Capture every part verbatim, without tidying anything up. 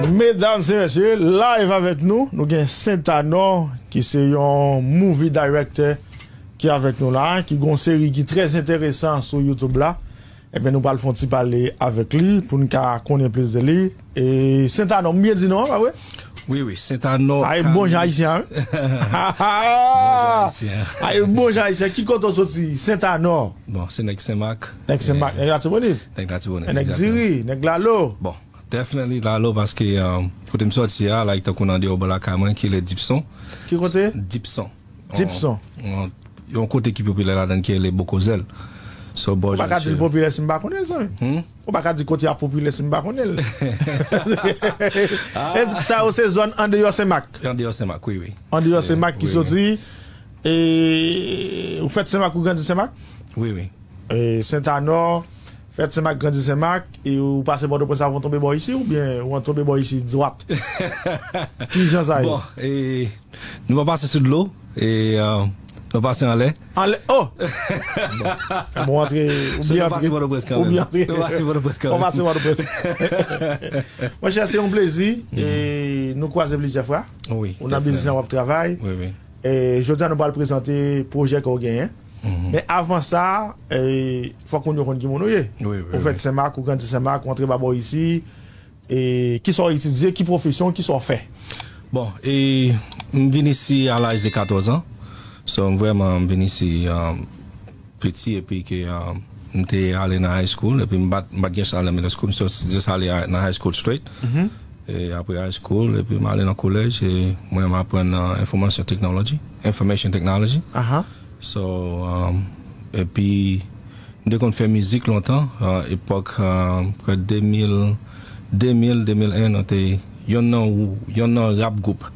Medam e mesye, live avèk nou, nou gen Sentanò, ki se yon movie director ki avèk nou la, ki gon seri ki trè enteresan sou YouTube la. Ebyen, nou pral fè yon ti pale avèk li pou n ka konnen plis de li. E Sentanò, m byen di non an, pa vre? Wi, wi, Sentanò. Ay, bon jan ayisyen, wi. Ay, bon jan ayisyen. Ki kote w soti? Sentanò. Bon, se nèg Senmak. Nèg Senmak, nèg Latibonit. Nèg Latibonit, nèg Diri, nèg Lalo. Bon, definitely Lalo, paske, um, kote m soti a, like, tankou nan deyò bò lakay mwen, ki rele Dipson. Ki kote? Dipson. Dipson. Yon, yon, yon kote ki popilè ladan ki rele Bokozèl. So, bò Ou pa ka di l popilè si m pa konnen l, zanmi. Hmm? Ou pa ka di kote a popilè si m pa konnen l. Sa yo se zòn andeyò Senmak. Andeyò Senmak, wi, wi. Andeyò Senmak ki soti. E, ou fèt Senmak, ou grandi Senmak? Wi, wi. E, Sentanò, fèt Senmak, grandi Senmak, e ou pase Pòtoprens avan w tonbe bò isi, oubyen ou an tonbe bò isi dwat? Ki jan sa ye? Bon, e, nou pa pase sou dlo, e, e, nou pase anlè. Anlè, oh! Bon, ou antre, ou byen antre. Ou byen antre. Ou pase Pòtoprens kanmenm. Ou pase Pòtoprens kanmenm. Monchè, se yon plezi. E nou kwaze plizyè fwa. Wi, definitely. Ou nan biznis la, w ap travay. Wi, wi. E jodi a, nou pral prezante pwojè ke w genyen. Men avan sa, e, fòk moun yo konn ki moun ou ye. Wi, wi, wi. Ou fèt Senmak, ou grandi Senmak, ou antre ba bò isi. E kisa w etidye, ki pwofesyon, kisa w fè? Bon, e m vin isi a laj de katòz an. So, m vrèman, m vin isi, um, piti, epi ke, um, m te ale nan high school, epi m pa t, m pa t gen chans ale middle school, m so, just ale a, nan high school straight. E apre high school, epi m ale nan kolèj, e mwen m aprann nan enfòmasyon teknoloji, information technology. So, um, epi m te konn fè mizik lontan, uh, epòk, uh, prè de mil, de mil, de mil en, nou te yonn nan, yonn nan rap gwoup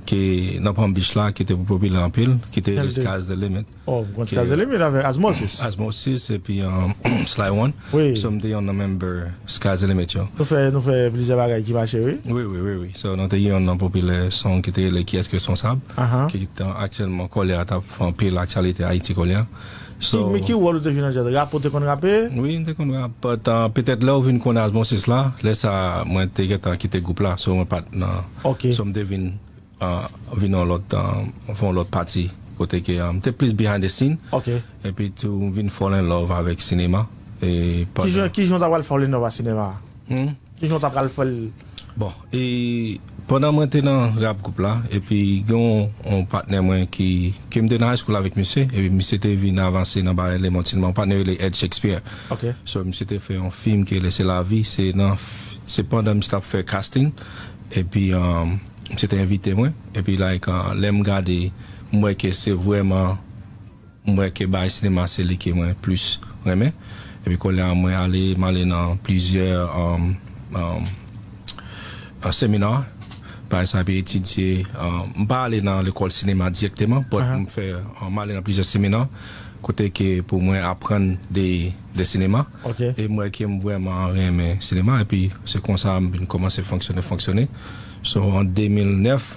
ki nan Palm Beach la, ki te popilè anpil, ki te rele Sky's the Limit. Oh, ou konn Sky's the Limit avèk Asmosis. Asmosis, epi, um, Sly One. Wi. So, m te yonn nan member Sky's the Limit yo. Nou fè, nou fè plizyè bagay ki mache, wi. Wi, wi, wi, wi. So, nou te gen yonn nan popilè song ki te rele Kiyès ki responsab, ki te aktyèlman koulye a t ap fè anpil aktyalite Ayiti koulye a. So, men ki wòl ou te jwe nan djaz? Rap, ou te konn rape? Wi, m te konn rap. But, uh, petèt lè w vin konnen Asmosis la, lè sa mwen te gentan kite gwoup la, so mwen pa t nan. Ok. So m te vin, uh, vin yon lòt, uh, fè yon lòt pati, kote ke, uh, m te plis behind the scene. Ok. Epi tou m vin fall in love avèk sinema. E pandan Ki jan, ki jan w ta pral fall in love ak sinema? Hmm? Ki jan w ta pral fè l? Bon, e pandan mwen te nan rap gwoup la, epi gen yon, yon patnè mwen ki, ke m te nan high school avèk misye, epi misye te vin avanse nan bagay le mond sinema, yon patnè rele Ed Shakespeare. Ok. So, misye te fè yon fim ki rele C'est la vie, se nan, f- se pandan misye t ap fè casting, epi, um, misye te envite mwen, epi, like, uh, lè m gade, m wè ke se vrèman m wè ke bay sinema se li ke mwen plis renmen. Epi kounye a mwen ale, m ale nan plizyè, um, um, uh, seminar. Parèt sa, epi etidye, um, m pa ale nan lekòl sinema dirèkteman, but m fè, um, m ale nan plizyè seminar kote ke pou mwen aprann de, de sinema. Ok. E m wè ke m vrèman renmen sinema, epi se konsa m vin kòmanse fonksyone, fonksyone. So, an de mil nèf,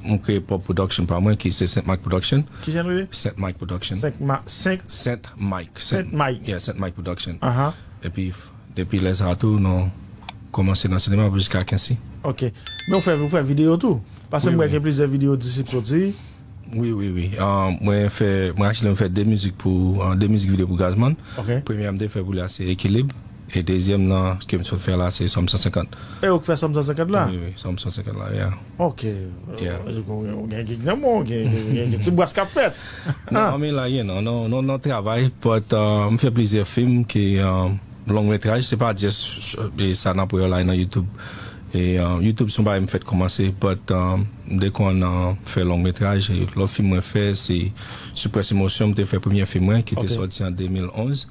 m kreye pwòp production pa mwen ki se Saint Mike Production. Ki jan l rele? Saint Mike Production. Saint Ma- Saint Saint Mike. Saint Mike. Yeah, Saint Mike Production. Aha. Epi, depi lè sa a tou, nou kòmanse nan sinema jiska Kensi. Ok. Men ou fè, ou fè videyo tou? Paske m wè gen plizyè videyo Disip soti. Wi, wi, wi. Ah, mwen fè, mwen actually mwen fè de mizik pou, ah, de mizik videyo pou Gazman. Ok. Premye a m te fè pou li a se Ekilib. E dezyèm nan ke m sot fè la se Sòm san senkant. E ou k fè Sòm san senkant la? Wi, wi, Sòm san senkant la, yeah. Ok. Yeah. Ou gen, ou gen gig nan men w, gen, gen, gen, gen ti bras k ap fèt. Non, I mean, like, you know, non, non, non, travay, but, uh, m fè plizyè fim ki, uh, long metraj, se pa just, e sa n ap wè yo la nan YouTube. E, uh, YouTube se yon bagay m fèk kòmanse, but, uh, m te konn, uh, fè long metraj, e lòt fim mwen fè, se Sou Près Emosyon, m te fè premye fim mwen, ki te sòti an de mil onz.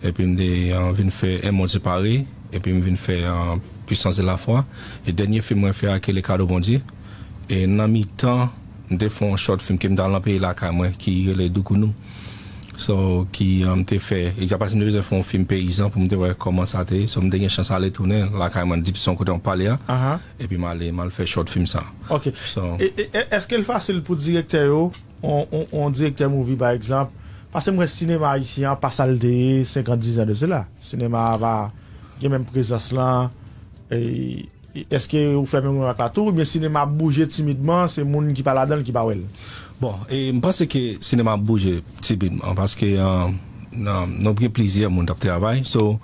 Epi m te, uh, vin fè Un monde séparé, epi m vin fè, uh, Puissance de la foi. E dènye fim mwen fè a ki rele Kado Bondye. E nan mitan, m te fè yon short film ke m t al nan peyi lakay mwen, ki rele Doukounou. So, ki, uh, m te fè, egzakteman paske m te bezwen fè yon fim peyizan pou m te wè kòman sa te ye. So, m te gen chans ale tounen lakay mwen, Dipson, kote m pale a. Aha. Epi m ale, m al fè short film sa. Ok. So, e, e, e, èske l fasil pou direktè yo, on, on, on direktè movie, pa egzanp, paske m wè sinema ayisyen an pa sa l te ye senkant, diz an de sela. Sinema a pa gen menm prezans lan, e, Èske ou fè menm remak la tou, oubyen sinema ap bouje timidman, se moun ki pa ladan l ki pa wè l? Bon, e m panse ke sinema ap bouje timidman, paske, um, um, nou gen plizyè moun k ap travay. So,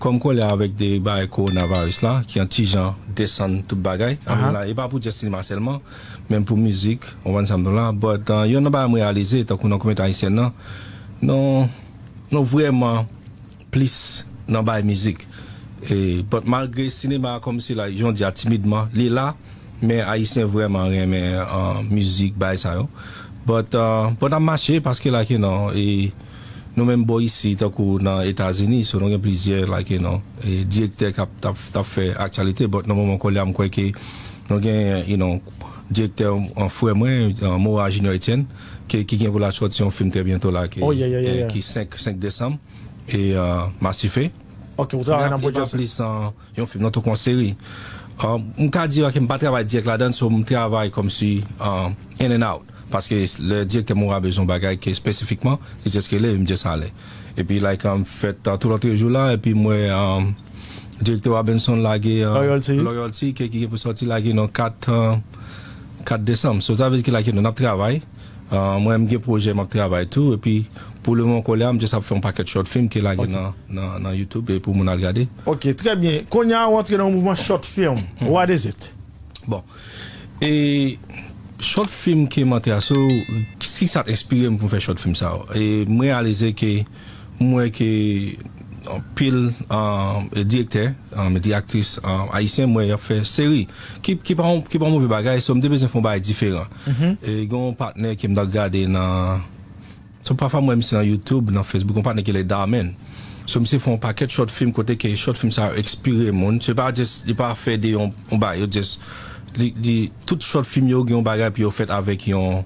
kòm kole avèk de bagay kowonaviris la, ki yon ti jan desann tout bagay, I mean, la, e pa pou just sinema sèlman, menm pou mizik, ou konprann sa m di w la. But, uh, youn nan bagay m reyalize, tankou nan kominote ayisyèn nan, nou, nou vrèman plis nan bay mizik. E, but malgre sinema a kòmsi la, jan w di a timidman, li la, men Ayisyen vrèman renmen, uh, mizik, bay sa yo. But, uh, but ap mache paske, like, you know, e, nou menm bò isi, tankou nan Etazini, so nou gen plizyè, like, you know, e, direktè k ap, t ap, t ap fè aktyalite, but nan moman kounye a, m kwè ke nou gen, you know, direktè, uh, frè mwen, uh, Mora Junior Etienne, ke, ki gen pou l al sòti yon fim trè byento la, ke, Oh, yeah, yeah, yeah, eh, yeah. ki senk, senk desanm. E, uh, Masife. Ok, ou travay nan pwodiksyon. E pa plis, uh, yon fim, non, tankou yon seri. Uh, m ka di ke m pa travay dirèk ladan, so m travay kòmsi, uh, in and out. Paske lè direktè Mora bezwen yon bagay ke espesifikman, li just rele, m just ale. Epi, like, um, fèt, uh, tout lòt jou la, epi m wè, um, direktè Robinson lage, uh, Loyalty. Loyalty, ke, ki gen pou sòti lage nan kat, uh, kat desanm. So, sa vle di ke, like, nou n ap travay. Uh, mwen, m gen pwojè m ap travay tou. Epi, pou le moman, kounye a, m just ap fè yon pakèt short film ki lage Ok. nan, nan, nan YouTube e pou moun al gade. Ok, trè byen. Kounye a, ou antre nan yon mouvman short film. What is it? Bon. E short film ke m antre a, so, ki sa t enspire m pou m fè short film sa yo? E m reyalize ke m wè ke anpil, um, direktè, um, direktris, um, ayisyen, m wè y ap fè seri. Ki, ki pa yon, ki pa yon move bagay, so m te bezwen fè yon bagay diferan. E gen yon patnè ke m t ap gade nan, so pafwa m wè misye nan YouTube, nan Facebook, yon patnè ki rele Darmen. So misye fè yon pakèt short film kote ke short film sa yo enspire moun. Se pa just, li pa fè de yon, yon bagay, yo just, li, li, tout short film yo gen yon bagay pou yo fèt avèk yon,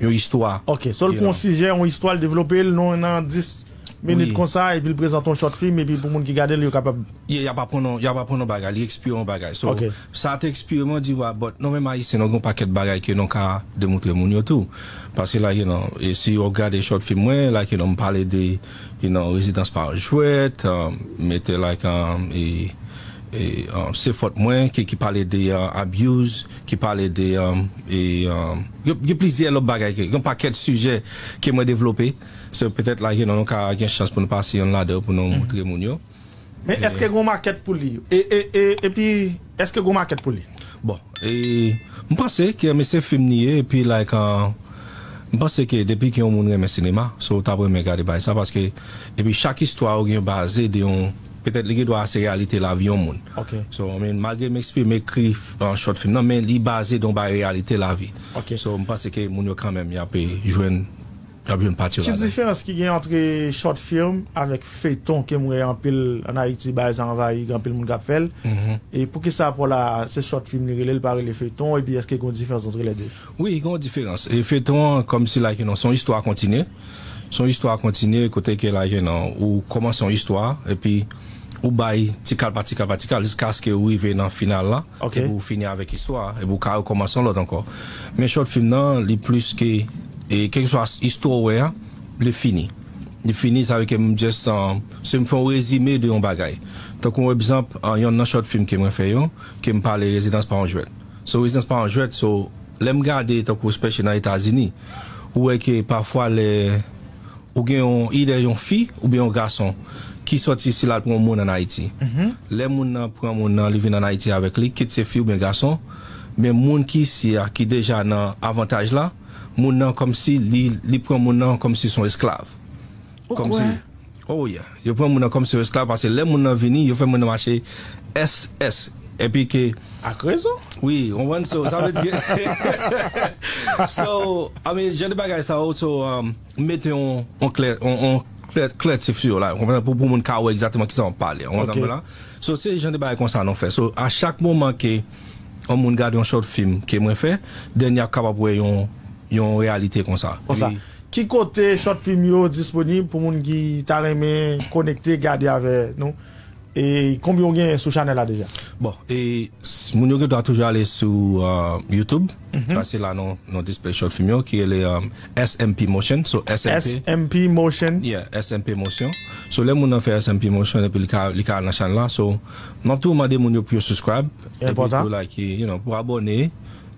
yon istwa. Ok, so l pran yon sijè, yon istwa, l devlope l, nou nan dis minit Wi. konsa, epi l prezante yon short film, epi pou moun ki gade l, yo kapab Yeah, y ap aprann, y ap aprann yon bagay, li enspire yon bagay. So, Ok. sa te enspire mwen, di, wa, but nou menm Ayisyen, nou gen yon pakèt bagay ke nou ka demontre moun yo tou. Paske, like, you know, e si w gade short film mwen, like, you know, m pale de, you know, rezidans pa jwèt, um, mete, like, um, e, e, um, se fòt mwen, ki, ki pale de, uh, abuse, ki pale de, um, e, um, gen, gen plizyè lòt bagay, ke, gen pakèt sijè ke mwen devlope. So, petèt, like, you know, nou ka gen chans pou nou pase yonn ladan yo pou nou montre moun yo. Men èske gen yon makèt pou li? E, e, e, epi, èske gen yon makèt pou li? Bon, e, m panse ke, men se fim li ye, epi, like, uh, m panse ke depi ke yon moun renmen sinema, so, w t ap renmen gade bagay sa, paske, epi chak istwa yo gen baze de yon, petèt li gen dwa se reyalite lavi yon moun. Ok. So, I mean, malgre m eksprime, m ekri, uh, short film nan, men li baze de yon bagay reyalite lavi. Ok. So, m panse ke moun yo kanmenm, y ap, eh, jwenn Y ap jwenn pati yo Ki ladan. diferans ki gen antre short film avèk feyton ke m wè anpil ann Ayiti, bagay sa anvayi, gen anpil moun k ap fè l? E poukisa pa w la, se short film li rele, l pa rele feyton, epi èske gen yon diferans antre lè de? Wi, gen yon diferans. E feyton an, kòmsi, like, you know, se yon istwa kontinye. Se yon istwa kontinye, kote ke, like, you know, ou kòmanse yon istwa, epi ou bay ti kal pa ti kal pa ti kal, jiskaske ou rive nan final la, Ok. epi ou fini avèk istwa a, epi ou ka rekòmanse yon lòt ankò. Men short film nan, li plis ke, e, kèlkeswa istwa ou wè a, li fini. Li fini, sa vle ke m just, um, se m fè yon rezime de yon bagay. Tankou yon egzanp, uh, yonn nan short film ke mwen fè yo, ke m pale Rezidans pa yon jwèt. So, Rezidans pa yon jwèt, so, lè m gade, tankou especially nan Etazini, ou wè ke pafwa lè ou gen yon, either yon fi oubyen yon gason ki sòti isi la, l pran yon moun ann Ayiti. Lè moun nan pran moun nan, li vin ann Ayiti avèk li, kit se fi oubyen gason, men moun ki isi a, ki deja nan avantaj la, moun nan kòmsi li, li pran moun nan kòmsi se yon esklav. Ou Kòmsi, kwè? Oh yeah. Yo pran moun nan kòmsi yon esklav, paske lè moun nan vini, yo fè moun nan mache S S. Epi ke Ak rezon. Wi, ou konprann? So, sa vle di ke So, I mean, jan de bagay sa yo, so, um, mete yon, yon klè, yon, yon klè, klèti sou yo la, ou konprann? Pou, pou moun ka wè egzakteman kisa m ap pale, ou konprann Ok. sa m di la? So, se jan de bagay konsa nou fè. So, a chak moman ke yon moun gade yon short film ke mwen fè, then y ap kapab wè yon, yon reyalite konsa. Konsa. Li Ki kote short film yo disponib pou moun ki ta renmen konekte, gade avè nou? E konbyen w genyen sou chanèl la deja? Bon, e s- moun yo gen dwa toujou ale sou uh, YouTube. Pase la non, non display short film yo ki rele um, S M P Motion. So S M P. S M P Motion. Yeah, S M P Motion. So lè moun nan fè S M P Motion epi li ka li ka al nan chanèl la. So m ap tou mande moun yo pou yo subscribe. Epi tou like, you know, pou abòne.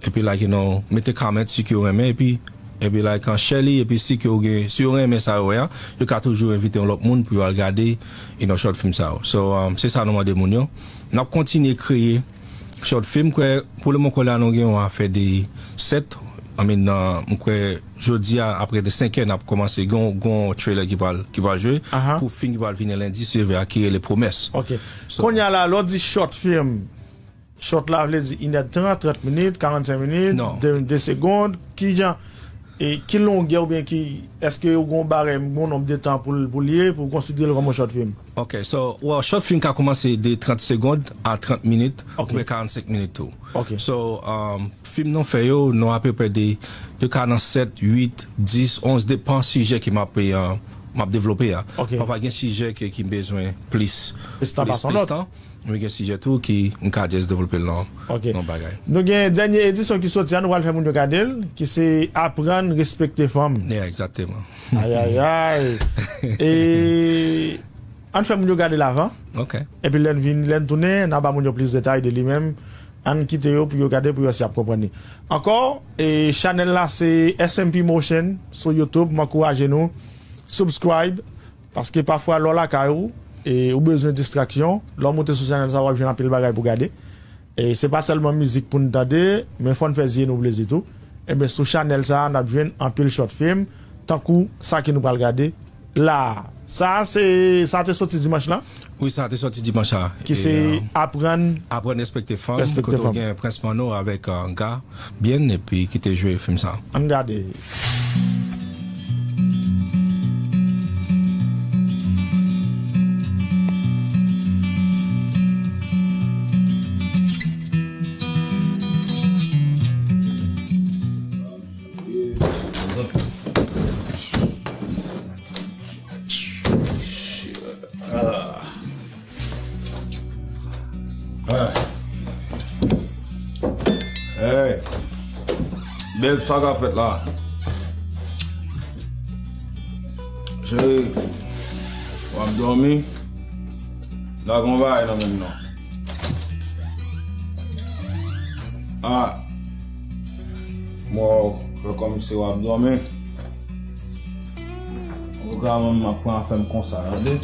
Epi like, you know, mete comment si ke yo renmen. Epi epi like an share li epi si ke yo gen si yo renmen sa yo wè a, yo ka toujou envite yon lòt moun pou yo al gade you know, short film sa yo. So um, se sa nou mande moun yo. N ap kontinye kreye short film kwè pou le moman kwè la nou gen yon afè de sèt. I mean, uh, m kwè jodi a apre de senk è n ap kòmanse gon gon trailer ki pral ki pral jwe pou film ki pral vini lendi si Dye vle a ki rele Pwomès. Ok. Kounye a la lè w di short film, short la vle di inèdtan, trant minit, karannsenk minit, de, de segond. Kijan, e, ki longè oubyen ki, èske ou gon bagay, gon nonb de tan pou l pou l ye, pou w konsidere l kòm yon short film? Ok, so, well, short film ka kòmanse de trant segond a trant minit, oubyen karannsenk minit tou. Ok. So, um, film nou fè yo, nou apeprè de, de ka nan sèt, uit, dis, onz, depan sijè ke m ap, uh, m ap devlope a. Ok. Pafwa gen sijè ke, ki bezwen plis, plis tan pase yon lòt. Mwen gen sijè tou ki m ka just devlope l nan yon bagay. Nou gen dènye edisyon ki soti a, nou pral fè moun yo gade l, ki se Aprann Respekte Fanm. Yeah, egzakteman. Ayayay. E ann fè moun yo gade l avan. Ok. Epi lè n vin, lè n tounen, n a ba moun yo plis detay de li menm. Ann kite yo pou yo gade pou yo si y ap konprann li. Ankò, e chanèl la se S M P Motion sou YouTube, m ankouraje nou. Subscribe. Paske pafwa lè w lakay ou, e ou bezwen distraksyon, lè w moute sou chanèl sa w ap jwenn anpil bagay pou gade. E se pa sèlman mizik pou n tande, men fò n fè zye nou plezi tou. Enben sou chanèl sa a n ap jwenn anpil short film, tankou sa ke nou pral gade la a. Sa a se, sa te soti dimanch lan. Wi, sa te sòti dimanch la. Ki se aprann. Aprann respekte fanm. Respekte fanm. Kote w gen Prince Manno avèk Ga Bien epi ki te jwe fim sa. Ann gade. Hey. Bèl sa ka fèt la. Cheri, w ap dòmi? La gon bagay nan menm non. Ah. Mwen wè w fè kòmsi w ap dòmi. Ou ka menm ap pran afè m konsa, tande.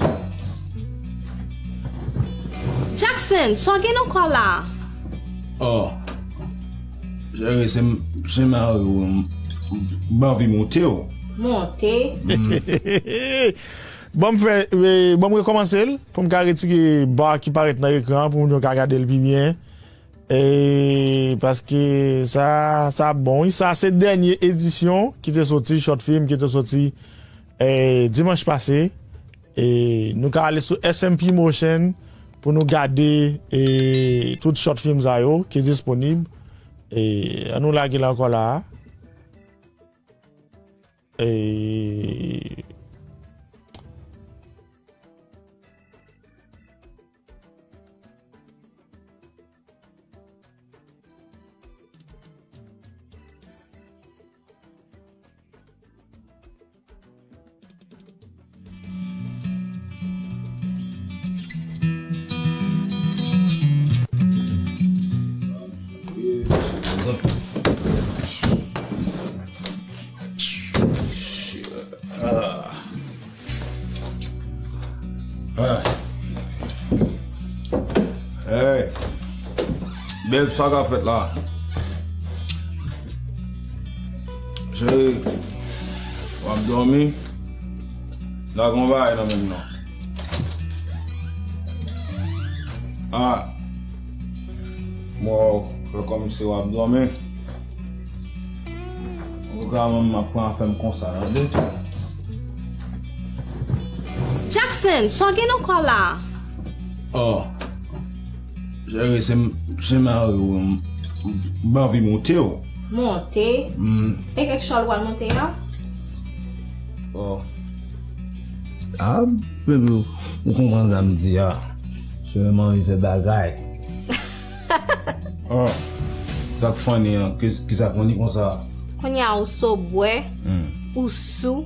Jackson, sa w gen nan kò la? Oh. Cheri, se m, se mari w, m, m anvi monte w. Monte? Ban m fè, e, ban m rekòmanse l, pou m ka retire bar ki parèt nan ekran an, pou moun yo ka gade l pi byen. E, paske sa, sa bon, wi. Sa se dènye edisyon ki te soti, short film ki te soti, e, dimanch pase. E, nou ka ale sou S M P Motion pou nou gade, e, tout short film sa yo ki disponib. E, ann nou lage l ankò la a. E, Hey. Bèl sa ka fèt la. Cheri, w ap dòmi? La gon bagay nan menm non. Ah. Mwen wè w fè kòmsi w ap dòmi. Ou ka menm ap pran afè m konsa, tande. Jackson, sa w gen nan kò la? Oh. Cheri, se m, se mari w, m, m anvi monte w. Monte? Mm. E kèk chòl w al monte a? Oh. Ah, baby, ou konprann sa m di a. Sèlman li fè bagay. Ah, sa k funny an, ki, ki sa k funny konsa? Kounye a ou sobwè, hmm, ou sou,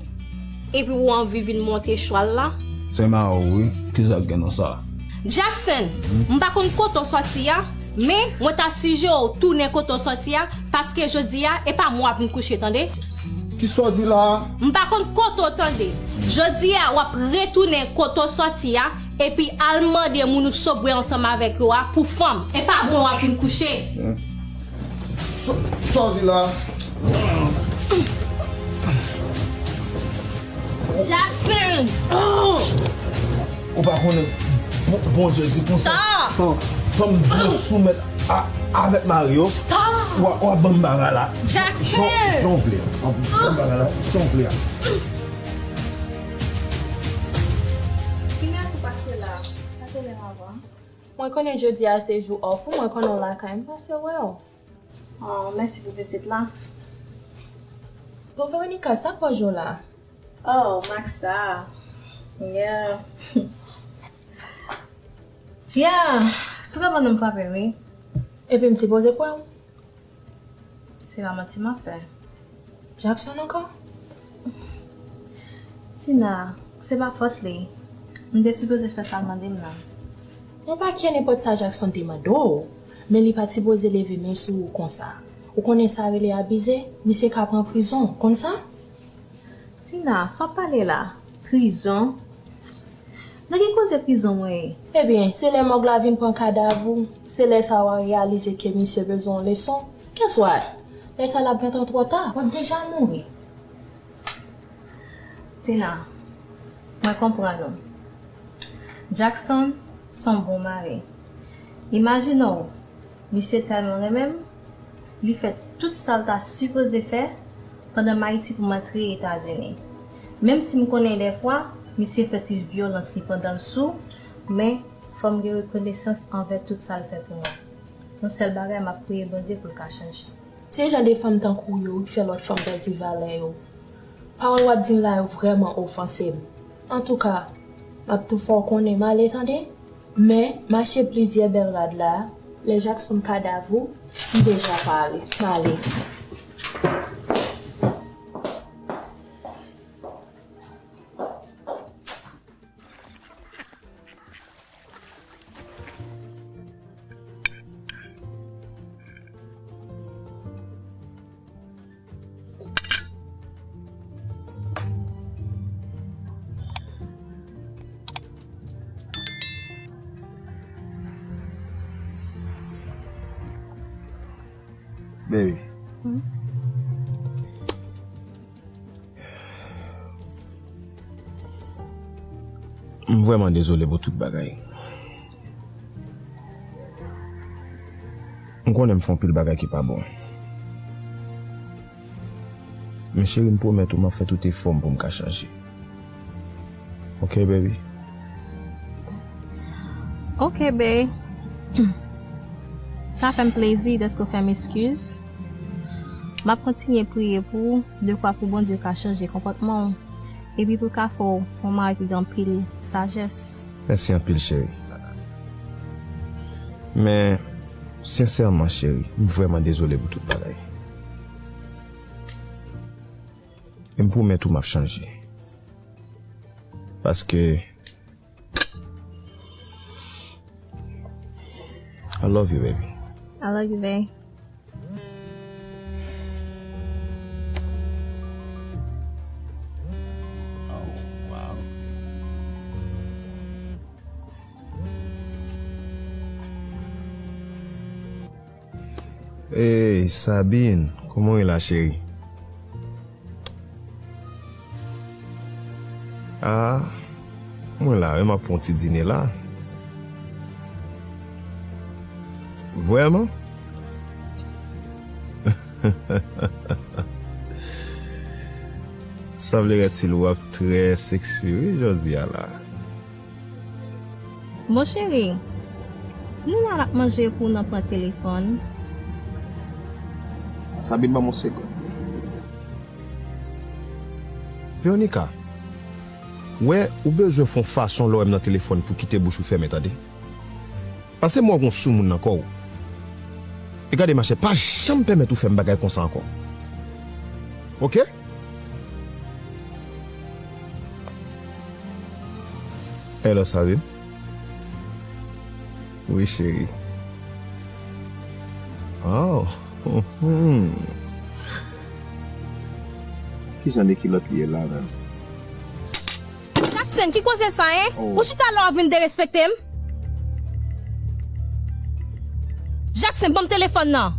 epi ou anvi vin monte chwal la? Se mawon wi, ki sa k gen nan sa? Jackson, hmm, m pa konn kote w sòti a, men mwen ta sijere w tounen kote w sòti a, paske jodi a, e pa mwen w ap vin kouche, tande? Ki sa w di la a? M pa konn kote w tande. Jodi a, w ap retounen kote w sòti a, epi al mande moun ou sobwè ansanm avèk yo a pou fanm. E pa mwen w ap vin kouche. Sa, sa w di la? Jackson! Ou pa konnen Bon- Bondye di konsa. Stop! Fanm, fanm dwe soumèt a, avèk mari yo. Stop! W a, w a ban m bagay la. Jackson! Jan, jan w vle. W a ban m bagay la. Jan w vle a. Ki lè pou pase la? Pa te lè avan. Mwen konnen jodi a se jou off ou, mwen konnen w lakay, m pase wè w. Oh, mèsi pou vizit la. Bon, Veronica, sa k pòj ou la? Oh, Maxa. Yeah. Yeah, sou ka ban m frape, wi. Epi m sipoze kwè w. Se pa manti m ap fè. Jackson ankò? Tina, se pa fòt li. M te sipoze fè sa l mande m nan. Yon pakèt nenpòt sa Jackson te mande w, men li pa t sipoze leve men sou ou konsa. Ou konnen sa rele abize, misye ka pran prizon, konn sa? Tina, sa w ap pale la? Prizon? Nan ki koze prizon mwen ye? Ebyen, se lè mòg la vin pran kadav ou, se lè sa a w a reyalize ke misye bezwen yon leson. Kèswa, lè sa a l ap gentan twò ta, w ap deja mouri. Tina, mwen konprann ou. Jackson se yon bon mari. Imajine w, misye tèlman renmen m, li fè tout sa l ta sipoze fè pandan m Ayiti pou m antre Etazini. Menm si m konnen dèfwa, misye fè ti vyolans li pandan l sou, men fò m gen rekonesans anvè tout sa l fè pou mwen. Yon sèl bagay, m ap priye Bondye pou l ka chanje. Se jan de fanm tankou w yo ki fè lòt fanm pèdi valè yo. Pawòl w ap di m la yo vrèman ofanse m. Antouka, m ap tou fè w konnen m ale, tande? Men, m achte plizyè bèl rad la, lè Jackson kadav ou, m deja pare. M ale. Baby. Hmm? M vrèman dezole pou tout bagay. M konnen m fè anpil bagay ki pa bon. Men cheri, m pwomèt ou m ap fè tout efò m pou m ka chanje. Ok, baby? Ok, babe. Sa fè m plezi dèske w fè m eskiz. M ap kontinye priye pou ou, dekwa pou Bondye ka chanje konpòtman w, epi pou l ka fè w yon mari ki gen anpil sajès. Mèsi anpil, cheri. Men, sensèman, cheri, m vrèman dezole pou tout bagay. E m pwomèt ou m ap chanje. Paske I love you, baby. I love you, babe. Oh, wow. Hey, Sabine, kòman w ye la, cheri? Ah, mwen la, wi, m ap pran yon ti dine la. Vrèman? Sa vle rèd si l w ap trè seksi, wi, jodi a la. Bon, cheri, nou la n ap manje epi w nan pran telefòn. Sabine, ban m yon segonn. Veronica, wè, ou bezwen fè yon fason lè w wè m nan telefòn pou kite bouch ou fèmen, tande? Pase mwen w gon soumoun nan kò w. E gade, machè, pa janm pèmèt ou fè m bagay konsa ankò. Oke? Hello, Sabine. Wi, cheri. Oh. Ki jan de kilòt li ye la, menm? Jackson, ki koze sa, en? Oh. Ou chita la w ap vin derespekte m? Jackson, ban m telefòn nan.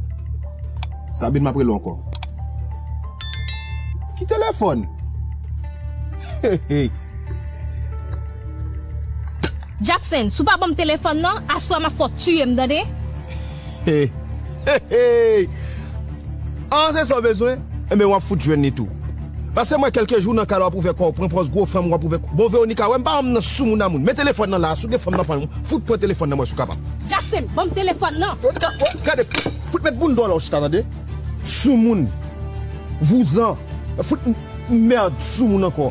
Sabine, m ap rele w ankò. Ki telefòn? Hey, hey. Jackson, si w pa ban m telefòn nan, aswè m ap fè w tiye m, tande? Hey, hey, hey. Ah, se sa w bezwen? Enben, w ap fout jwenn li tou. Pase mwen kèlke jou nan kay la, w ap ouvè kò w, pran pòz gwo fanm, w ap ouvè. Bon, Veronica, wè m pa wè m nan soumoun a moun. Men telefòn nan la, si w gen fanm nan fanm, fout pran telefòn nan mwen si w kapab. Jackson, ban m telefòn nan. Veronica, wè, gade, fout, fout met bounda w la w chita, tande? Soumoun. Vouzan. Fout m-, mèd soumoun ankò.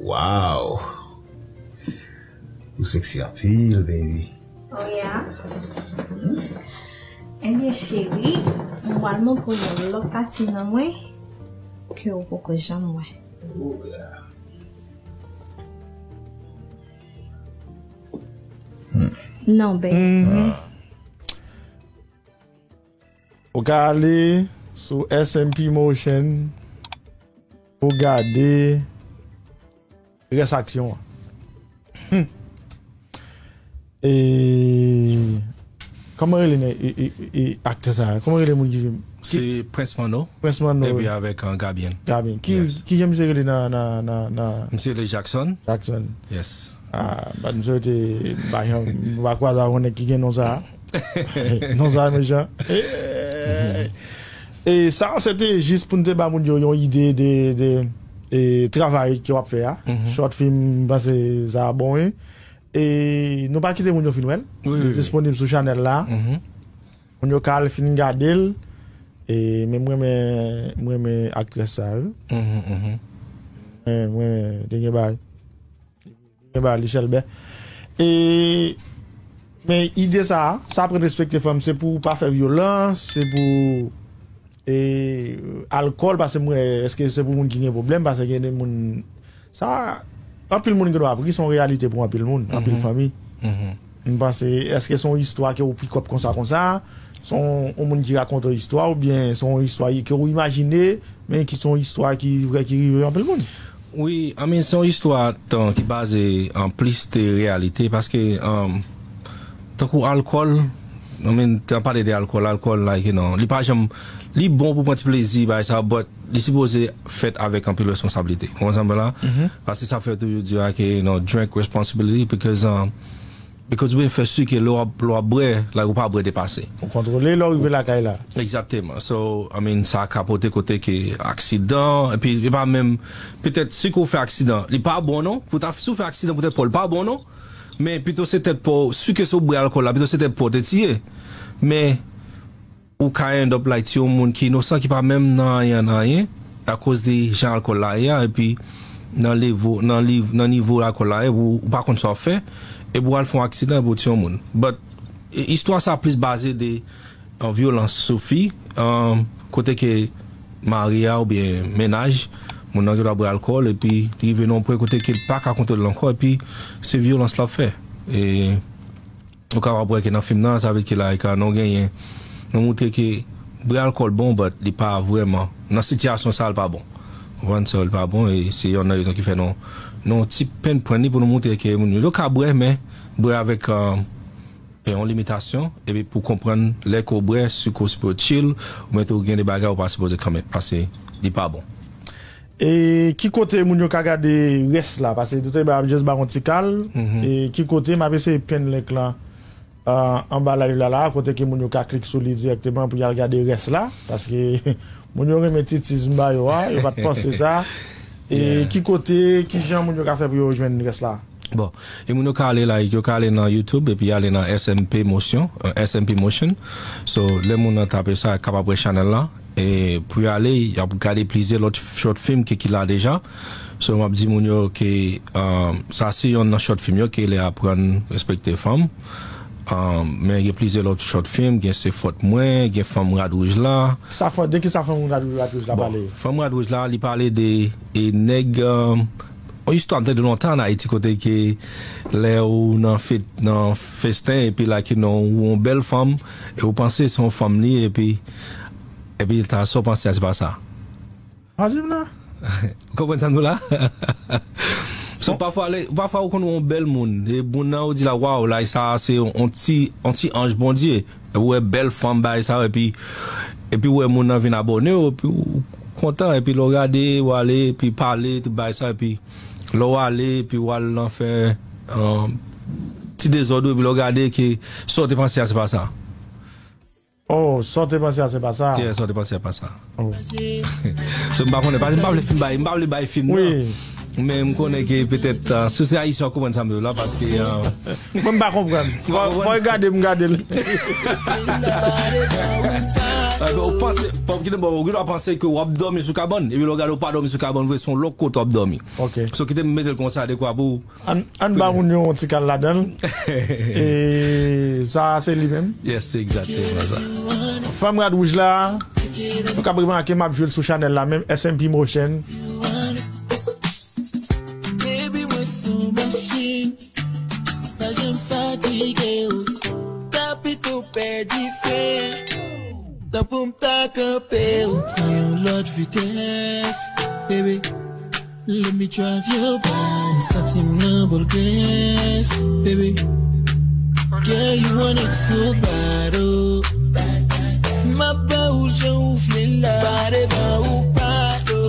Wow! Ou sexy anpil, baby. Oh, yeah? Ebyen, cheri, mwen pral montre w yon lòt pati nan mwen ke w poko janm wè. Oh, yeah. Non, baby. Mhm. Ah. Ou ka ale sou S M P Motion pou gade rès aksyon an. Hmm. E kòman rele, e, e, e, e aktè sa a? Kòman rele moun ki, ki Se Prince Mano. Prince Mano. Epi avèk, uh, Gabyen. Gabyen. Ki, yes, ki jan misye rele nan, nan, nan, nan Misye rele Jackson. Jackson. Yes. Ah, ban m swete, m pa janm, m pa kwaze avè yon nèg ki gen non sa. Non sa mechan. E sa, se te jis pou n te ba moun yo yon ide de, de, e, travay ke w ap fè a. Mhm. Short film, m panse sa bon, wi. E nou pa kite moun yo fin wè l. Wi, wi, wi. Li disponib sou chanèl la. Mhm. Moun yo ka al fin gade l. E, men mwen renmen, mwen renmen aktrès sa, wi. Mhm, mhm. Mwen, mwen, te gen bagay. Te gen bagay, li chèlbè. E, men ide sa a, sa aprann respekte fanm, se pou pa fè vyolans, se pou, e, alkòl, paske mwen, èske se pou moun ki gen pwoblèm, paske gen de moun, sa, anpil moun gen dwa ap ri, se yon reyalite pou anpil moun, anpil fanmi. Mhm. M panse, èske se yon istwa ke w pick up konsa, konsa? Se yon, yon moun ki rakonte w istwa, oubyen se yon istwa ke w imajine, men ki se yon istwa ki vrè, ki rive anpil moun? Wi, I mean, se yon istwa tan ki baze an plis de reyalite, paske, um, tankou alkòl, I mean, tan pale de alkòl, alkòl, like, you know, li pa janm, li bon pou pran ti plezi, bagay sa, but li sipoze fèt avèk anpil responsablite. Ou konprann sa m pale la? Mhm. Paske sa fè toujou di, like, you know, drink responsibly, because, um, because ou bezwen fè si ke lè w ap, lè w ap bwè, like, ou pa bwè depase. Ou kontwole lè w rive lakay la. Egzakteman. So, I mean, sa ka pote kote ke aksidan, epi e pa menm, petèt, si ke w fè aksidan, li pa bon non, pou ta, si w fè aksidan pou tèt pa w, li pa bon non, men pito se tèt pa w, si ke si w bwè alkòl la, pito se tèt pa w te tiye. Men, ou ka end up like ti yon moun ki inosan, ki pa menm nan anyen, nan anyen, akoz de jan alkòl la ye a, epi nan levo, nan liv, nan nivo alkòl la ye, ou, ou pa konn sa w ap fè, epi w al fè yon aksidan, epi w tiye yon moun. But, e, istwa sa plis baze de, an, vyolans sou fi, an, kote ke mari a oubyen mennaj, moun nan gen dwa bwè alkòl, epi li rive nan yon pwen kote ke l pa ka kontwole l ankò, epi se vyolans l ap fè. E, Ou kapab wè ke nan fim nan, sa vle di ke la, e ka nou genyen, nou moutre ke bwè alkòl bon, but li pa vrèman, nan sitiyasyon sa a, li pa bon. Ou konprann? So, li pa bon, e se yonn nan rezon ki fè nou, nou ti penn pran li pou nou moutre ke moun yo, yo ka bwè, men bwè avèk, euh, yon limitasyon, epi pou konprann lè ke w bwè, si ke w sipoze chill, oubyen tou gen de bagay ou pa sipoze kanmenm, paske li pa bon. E ki kote moun yo ka gade rès la? Paske Doktè Iba ap just ba yon ti kal. Mhm. E ki kote, m ap eseye pin link lan, euh, anba live la, la, kote ke moun yo ka klik sou li dirèkteman pou y al gade rès la. Paske moun yo renmen titiz m ba yo a, yo pa t panse sa. E yeah. Ki kote, ki jan moun yo ka fè pou yo jwenn rès la? Bon, e moun yo ka ale la, yo ka ale nan YouTube epi ale nan S M P Motion, euh, S M P Motion. So, lè moun nan tape sa, kapab wè chanèl la. E pou y ale, y ap gade plizyè lòt short film ki, ki la deja. So, m ap di moun yo ke, euh, sa se yonn nan short film yo ke lè aprann respekte fanm. Um, men gen plizyè lòt short film, gen Se Fòt Mwen, gen Fanm Rad Wouj La. Sa fò, de ki sa fanm rad, rad wouj la Bon, pale? Fanm Rad Wouj La, li pale de e nèg, um, yon istwa m tande lontan an Ayiti kote ke lè ou nan fèt, nan festen, epi la ki non ou yon bèl fanm, e ou panse se yon fanm li, epi, epi ta sa w panse a, se pa sa. Pale m la. Ou konprann sa m di w la? So, pafwa, lè, pafwa ou konn wè yon bèl moun, e moun nan ou di la, waw, la, sa se yon ti, yon ti anj Bondye. Ou wè bèl fanm, bagay sa, epi, epi ou wè moun nan vin abòne w, epi ou kontan, epi lè w gade, ou ale, epi pale, tout bagay sa, epi lè w ale, epi w al nan fè, um, ti dezòd ou, epi lè w gade ke sa w te panse a, se pa sa. Oh, sa w te panse a, se pa sa. Yeah, sa w te panse a, pa sa. Oh. So, m pa konnen, paske m pa vle fin bay, m pa vle bay fin nan. Wi. Men m konnen ke petèt, uh, si w se ayisyen, w konprann sa m di w la, paske, uh, Mwen, m pa konprann. Fò, fò w gade, m gade l. Ah, ben, ou panse, pa kite bon, ou gen dwa panse ke w ap dòmi sou kabann, epi lè w gade w pa dòmi sou kabann vre, se yon lòt kote w ap dòmi. Ok. So, kite m mete l konsa, dekwa pou Ann, ann ba moun yo yon ti kal ladan l. E sa a se li menm. Yes, se egzakteman sa. Fanm Rad Wouj la, nou kab remake m ap jwe l sou chanèl la menm, S M P Motion. Baby, mwen se yon machin, pa janm fatige w. Ta pito pè dife, tan pou m ta kanpe w. Pran yon lòt vitès, baby. Let me drive your body. Santi m nan bòl grès, baby. Girl, you want it so bad, oh. M ap ba ou jan ou vle la. Pa devan ou pa do.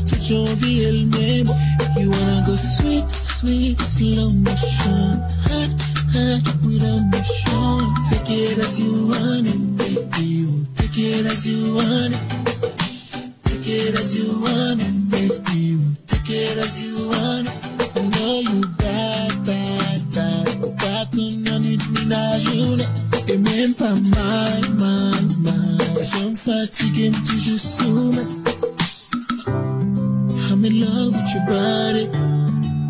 Tout jan w anvi el men bon. You wanna go sweet, sweet, slow motion. Hot, hot, with emotion. Take it as you want it, baby. Take it as you want it. Take it as you want it, baby. Take it as you want it. I know you bad, bad, bad. Ou pa konn nan nwit ni nan jounen. E menm pa mal, mal, mal. Pa janm fatige m toujou sou men. I'm in love with your body.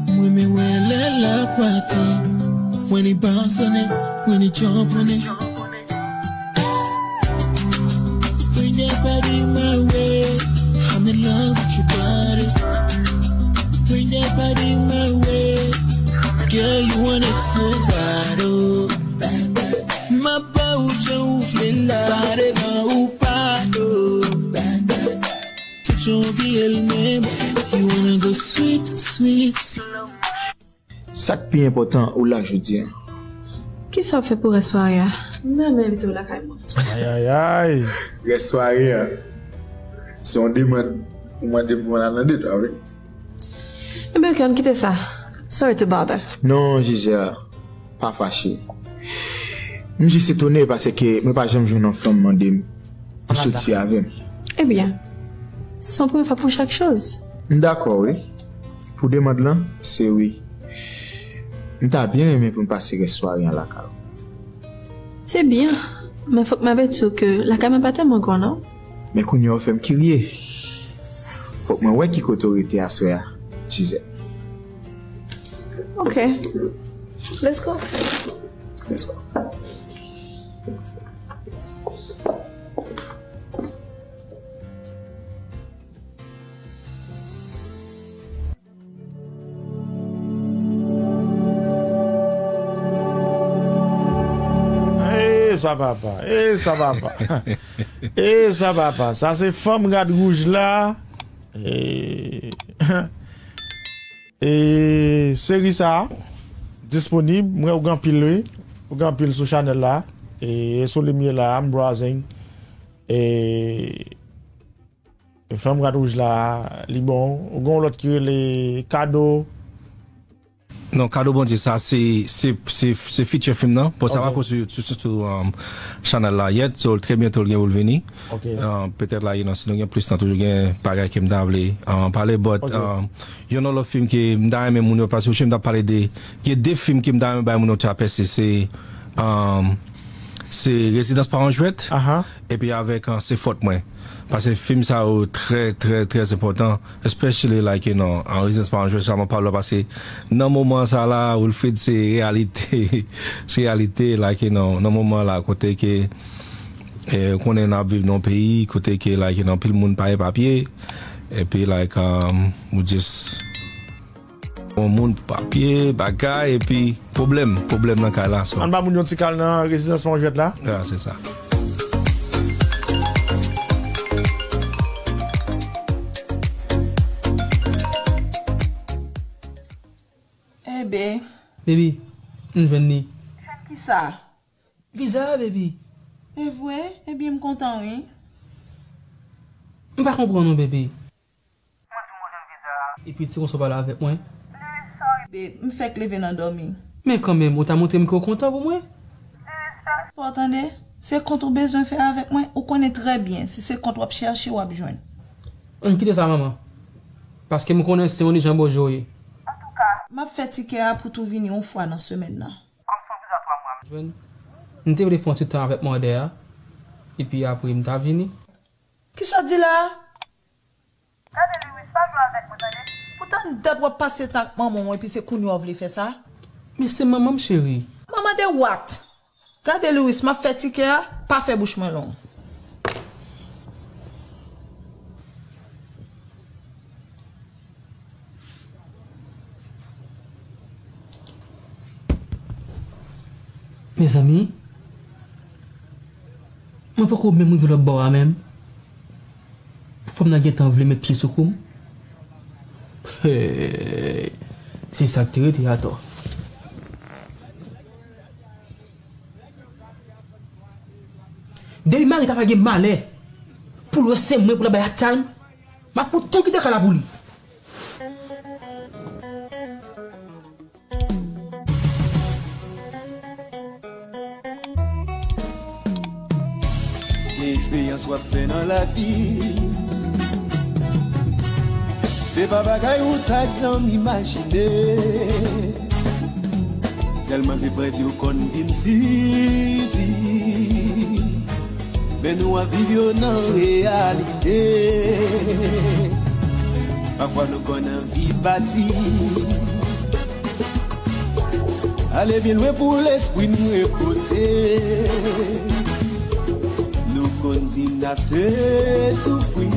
M renmen wè lè l ap maten. When it bounce on it, when it jump on it. Bring that body my way. I'm in love with your body. Bring that body my way. Girl, you want it so bad, oh. M ap ba ou jan ou vle la. Pa devan ou pa do. Tout jan w anvi el men bon. You wanna go sweet, sweet. Sa k pi enpòtan, ou la jodi a. Kisa w ap fè pou rès sware a? M ta renmen envite w lakay mwen. Ay, ay, ay. Rès sware a, se yon demann ou mande m pou mwen al nan de twa, wi. Ebyen, ok, ann kite sa. Sorry to bother. Non, Gisèle, pa fache. M jis etone paske mwen pa janm jwenn yon fanm mande m pou soti avè m. Ebyen, se yon premye fwa pou chak choz. M dakò, wi. Pou demann lan, se wi. M ta byen renmen pou m pase rès sware an lakay ou. Se byen, men fòk m avèti w ke lakay mwen pa tèlman gran, non. Men kounye a w fè m kirye. Fòk mwen wè ki kote w rete aswè a, Gisèle. Ok. Let's go. Let's go. E sa papa, e sa papa. E sa papa, sa se fanm rad wouj la. E, e seri sa a disponib, mwen ou gen anpil wi. Ou gen anpil sou chanèl la. E, e sou li m ye la, I'm browsing. E E fanm rad wouj la, li bon. Ou gen yon lòt ki rele Kado. Non, Kado Bondye, sa se, se, se, se feature film nan. Bon, sa pa Ok. ko sou, sou, sou, sou, um, channel la yet, so trè byento l gen pou l vini. Ok. Um, petèt la, you know, si nou gen plis tan, toujou gen bagay ke m ta vle, um, pale, but, Ok. um, youn nan lòt film ke m ta renmen moun yo, paske m ta pale de, gen de film ke m ta renmen bay moun yo ti apèsi, se, um, se Rezidans pa yon jwèt, Aha. epi avèk, uh, Se fòt mwen. Paske film sa yo trè, trè, trè enpòtan, especially, like, you know, an Rezidans pa yon jwèt, sa mwen pale, paske nan moman sa la, Wilfrid, se reyalite, se reyalite, like, you know, nan moman la, kote ke, eh, ou konnen n ap viv nan yon peyi, kote ke, like, you know, anpil moun pa gen papye, epi, like, um, ou just yon moun pou papye, bagay, epi pwoblèm, pwoblèm nan kay la, so. Ann ba moun yon ti kal nan Rezidans pa yon jwèt la. Ya, se sa. Ebe. Baby, m jwenn li. Jwenn kisa? Viza a, baby. E vre? Ebyen, m kontan, wi. M pa konprann ou, baby. Mwen di w mwen jwenn viza a. Epi se konsa w pale avèk mwen? Babe, m fèk leve nan dòmi. Men kanmenm, ou ta montre m ke w kontan pou mwen. Sa w tande? Se kont ou bezwen fè avèk mwen, ou konnen trè byen, si se kont w ap chèche, w ap jwenn. Ann kite sa, manman. Paske m konnen se yon nijan bòjò w ye. M ap fè tikè a pou tou vini yon fwa nan semèn nan. Jwenn. M te vle fè yon ti tan avèk mòdè a. Epi apre m ta vini. Kisa w di la a? Gade Lewis, pa jwe avèk mwen, tande? Pou tann dat w ap pase tan ak manman w epi se kounye a w vle fè sa? Men se manman m, cheri. Manman de what? Gade Lewis, m ap fè tikè a, pa fè bouch mwen long. Mezanmi, mwen poko menm rive lòt bò a menm. Fanm nan gentan vle met pye sou kou m. Hey, se sa k te rete atò. Depi mari ta pa gen malè pou l wè se mwen pou l ap bay hard time, m ap fout tou kite kay la pou li. Gen eksperyans w ap fè nan lavi. Se pa bagay ou ta janm imajine. Tèlman se prèv yo konn vin sidi. Men nou ap viv yo nan reyalite. Pafwa nou konn anvi pati. Ale byen lwen pou lespri n repoze. Nou konn di n ase soufri.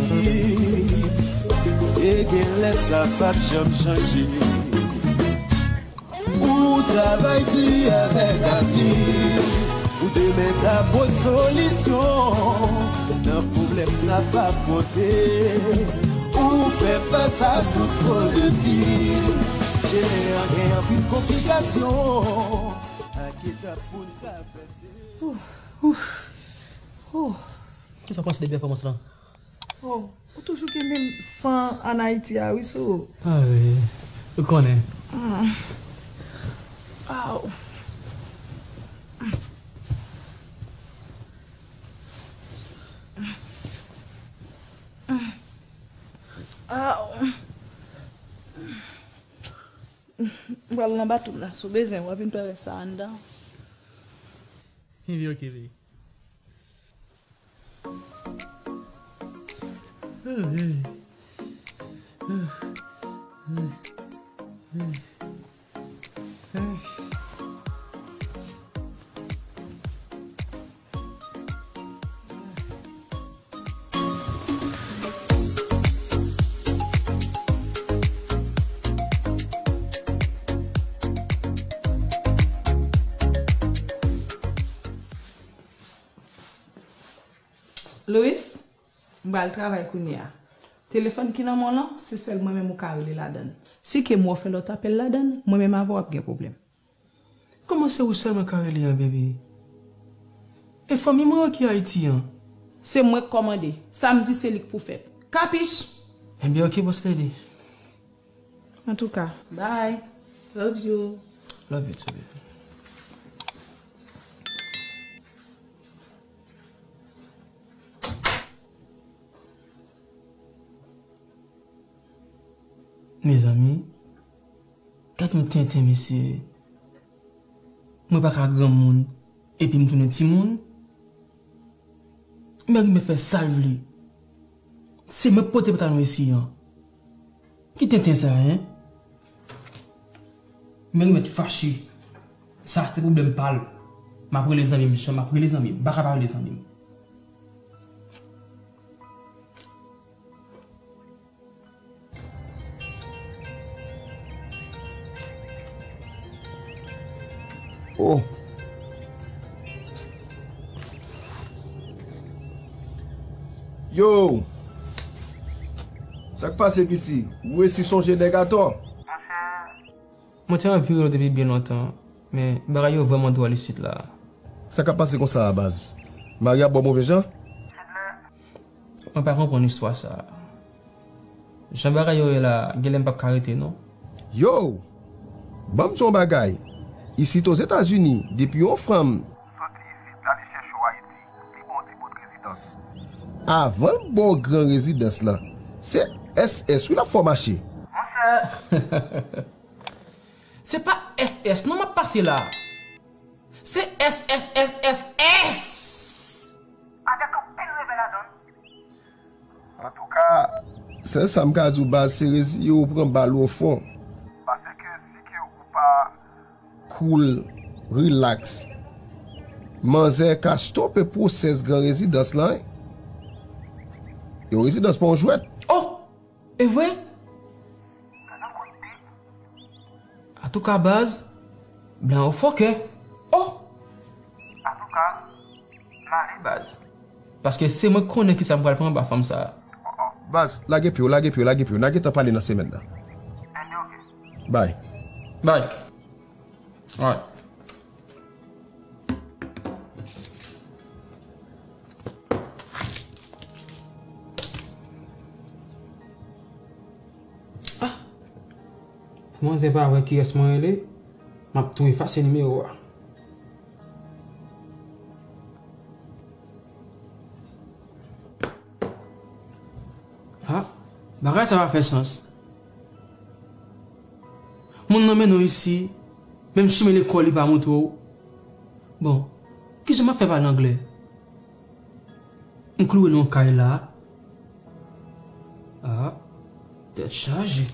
E genlè sa p ap janm chanje. Ou travay di avèk avi. Pou demen ta pote solisyon nan pwoblèm n ap afwonte. Ou fè fas a tout pwoblèm ki jene an gen anpil konplikasyon ak etap pou n travèse. Ouf, ouf, ouf. Kisa w panse de pèfòmans lan? Oh, ou toujou gen menm san ann Ayiti a wi sou ou. Ah wi, ou konnen. Mm. Aw. Aw. M pral nan batou m la, si w bezwen, w a vin fè rès sa anndan. Epi ok, baby. Louis, m pral travay kounye a. Telefòn ki nan men w lan, se sèl mwen menm ou ka rele ladan l. Si ke m wè w fè lòt apèl ladan l, mwen menm avè w ap gen pwoblèm. Kòman se ou sèlman ka rele an, baby? E fanmi mwen an ki Ayiti an? Se mwen k kòmande. Sa m di se li k pou fèt. Kapich? Ebyen, ok, boss lady. Antouka, bye. Love you. Love you too, baby. Mezanmi, gad yon tenten, mesye. Mwen pa ka granmoun, epi m tounen timoun. Mèg mèt fè sa l vle. Se mwen k pote pantalon isi an. Ki tenten sa, en? Mèg mèt fache. Sa se pwoblèm pa l. M ap rele zanmi m, m ap rele zanmi m. M pa ka pa rele zanmi m. Oh. Yo! Sa k pase, piti? Ou resi sonje nèg atò? Mwen te anvi rele w depi byen lontan, men bagay yo vrèman dwòl isit la. Sa k ap pase konsa a, baz? Mari ap ba w move jan? Mwen pa konprann istwa sa a. Jan bagay yo ye la, genlè m p ap ka rete non. Yo! Ban m di w yon bagay. Isit Ozetazini, depi yon fanm soti isit, l ale chèche w Ayiti, li ba w ti bout rezidans. Avan l ba w gran rezidans lan, se S S wi l ap fè w mache. Monchè! Se pa S S non m ap pase la. Se S S S S S! Avèk anpil revè ladan l. Antouka, sèl sa m ka di w, baz, se reziye w pran bal ofon. Paske si ke ou pa cool, relax, manzè ka stope pwosès gran rezidans lan, wi. Yon rezidans pa yon jwèt. Oh! E vre? Antouka, baz, blan yo fòkè. Oh! Antouka, m ale, baz. Paske se mwen k konnen kisa m pral pran anba fanm sa a. Baz, lage pye w, lage pye w, lage pye w. N a gentan pale nan semèn nan. Bay. Bay. Alright. Ah! Pou manzè pa wè kiyès mwen rele, m ap tou efase nimewo a. Ha, bagay sa pa fè sans. Moun nan mennen w isi, menm chimen lekòl li pa montre w. Bon, kijan m ap fè pale anglè? M kloure nan yon kay la. Ah, tèt chaje.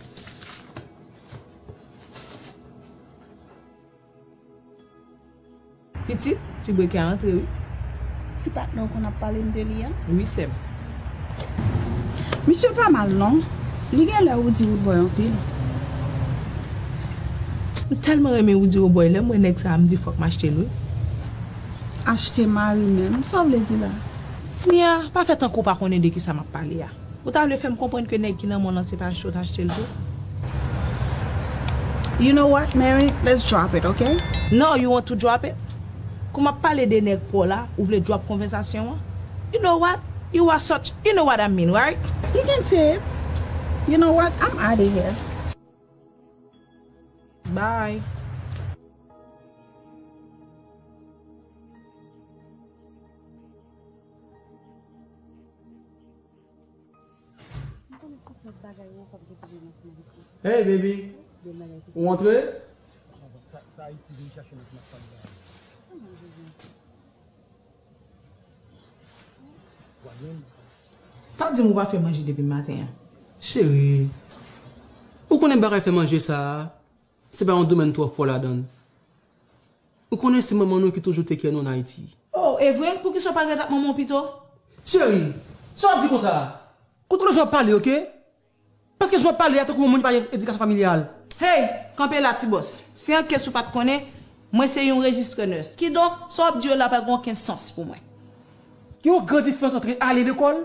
Pitit, ti bwè ki a antre, wi. Ti patnè w konn ap pale m de li a? Wi, sè m. Misye pa mal, non. Li gen lè Roody Roodboy anpil. M tèlman renmen Roody Roodboy, lè m wè nèg sa a, m di fòk m achte l, wi. Achte mari menm? Sa w vle di la? Nia, pa fè tankou w pa konnen de kisa m ap pale a. Ou ta vle fè m konprann ke nèg ki nan men w lan se pa achte w ta achte l tou? You know what, Mary? Let's drop it, okay? No, you want to drop it? Kou m ap pale de nèg pa w la, ou vle drop konvèsasyon an? You know what? You are such, you know what I mean, right? You can say it. You know what? I'm out of here. Bye. Hey, baby. Ou antre? Pa di m ou pa fè manje depi maten an. Cheri, ou konnen bagay fè manje sa a, se pa yon domèn twò fò ladan l. Ou konnen se manman nou ki toujou take care nou ann Ayiti. Oh, e vre? Poukisa w pa ret ak manman w pito? Cheri, sa w ap di konsa a? Kontwole jan w ap pale, oke? Paske jan w ap pale a tankou yon moun ki pa gen edikasyon familyal. Hey, kanpe la, ti bòs. Se an kès ou pa t konnen, mwen se yon rejistre nurse. Kidonk, sa w ap di yo la pa gen okenn sans pou mwen. Gen yon gran diferans antre ale lekòl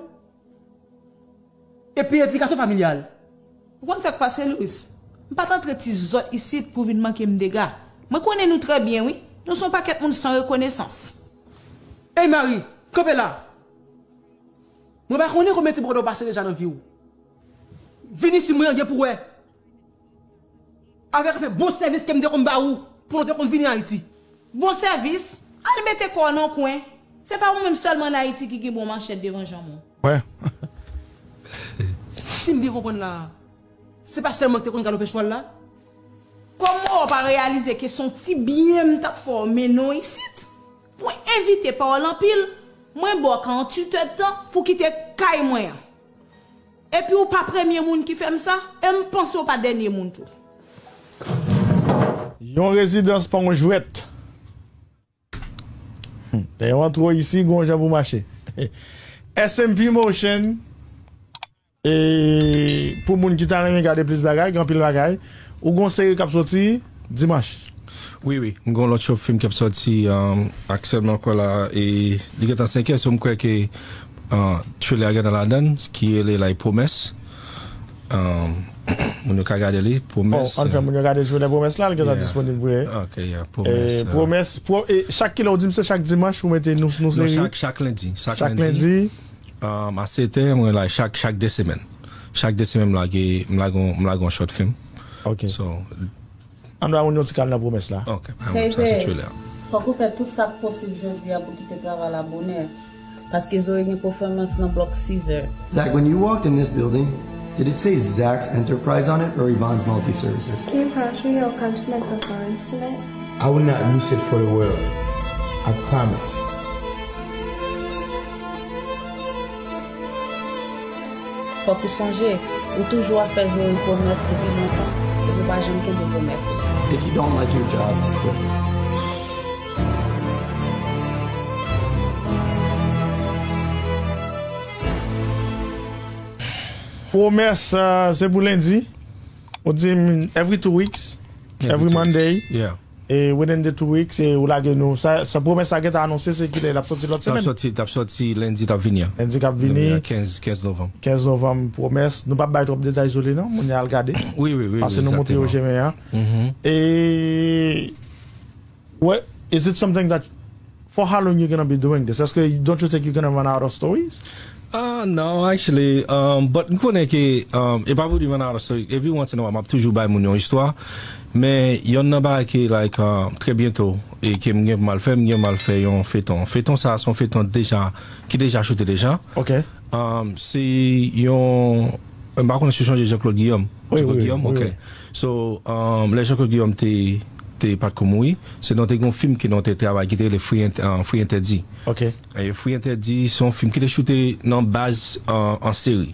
epi edikasyon familyal. Ou konn sa k pase, Louis? M pa t antre ti zòt isit pou vin manke m dega. Mwen konnen nou trè byen, wi. Nou se yon pakèt moun san rekonesans. Ey, Mari, kanpe la! Mwen pa konnen konbyen ti bòdè w pase deja nan vi w. Vini si mwen an gen pou wè. Avèk afè bon sèvis ke m te konn ba ou, pandan w te konn vini Ayiti. Bon sèvis? Al mete kò w nan kwen. Se pa ou menm sèlman ann Ayiti ki gen bon manchèt devan janm ou. Wè. Si m byen konprann la, se pa sèlman w te konn galope chwal la? Kòman w pa reyalize ke se yon ti byen m t ap fè w mennen w isit? Mwen envite pa w l anpil, mwen ba w karanntuit èdtan pou w kite kay mwen an. Epi ou pa premye moun ki fè m sa, e m panse w pa dènye moun tou. Yon rezidans pa yon jwèt. Hmm, lè yo antre w isi, gon jan pou mache. S M P Motion, e pou moun ki ta renmen gade plis bagay, gen anpil bagay, ou gon seri k ap soti dimanch. Wi, wi. M gon lòt short film k ap soti, um, aktyèlman ankò la, e li gentan senkè, so m kwè ke, uh, trailer a gentan ladan l, ki rele, like, Pwomès. Um, moun yo ka gade li, Pwomès. Oh, ann fè moun yo gade trailer Pwomès la, li gentan disponib vre. Ok, yeah, Pwomès, e, uh, Pwomès, pwo-, e, chak kilè ou di m se chak dimanch ou mete nou, nou seri? Non, chak, chak lendi. Chak lendi. Chak lendi. Um, a sèt è, mwen la chak, chak de semèn. Chak de semèn, m lage, m lage yon, m lage yon short film. Ok. So, ann ba moun yon ti kal nan Pwomès la. Ok, sa se trailer. Fòk ou fè tout sa k posib jodi a pou kite travay la bonè. Paske Zoe gen pèfòmans nan blòk sizè. Zach, when you walked in this building, did it say Zach's Enterprise on it or Yvonne's Multi Services? Can you pass me your country microphone, Snake? I would not miss it for the world. I promise. Fòk ou sonje, ou toujou ap fè Zoe pwomès depi lontan, epi w pa janm kenbe pwomès ou. If you don't like your job, quit. Pwomès, uh, se pou lendi. Ou di m every two weeks, every Monday. Yeah. E within the two weeks, e ou lage nou. Sa, sa pwomès sa gentan anonse, se kilè l ap soti lòt semèn? L ap soti, l ap soti lendi k ap vini an. Lendi k ap vini. Lendi a kenz, kenz novanm. Kenz novanm, pwomès. Nou p ap bay twòp detay sou li, non? Moun yo al gade. Wi, wi, wi, wi, egzakteman. Pase nou montre yo chemen an. E, what, is it something that, for how long you gonna be doing this? Èske, don't you think you're gonna run out of stories? Ah, no, actually, um, but m konnen ke, um, e pa pou di run out of story. Every once in a while, m ap toujou bay moun yon istwa. Men, yonn nan bagay ke, like, um, trè byento, e ke m gen pou m al fè, m gen pou m al fè yon feton. Feton sa, se yon feton deja, ki deja choute deja. Ok. Um, se yon, m pa konnen si w sonje Jean-Claude Guillaume. Wi, Jean-Claude Guillaume, wi, ok. So, um, lè Jean-Claude Guillaume te, te pa t ko mouri, se nou te gen yon fim ke nou te travay, ki te rele Free Ent-, uh, Free Entèdi. Ok. E Free Entèdi, se yon fim ki te choute nan baz, uh, an seri.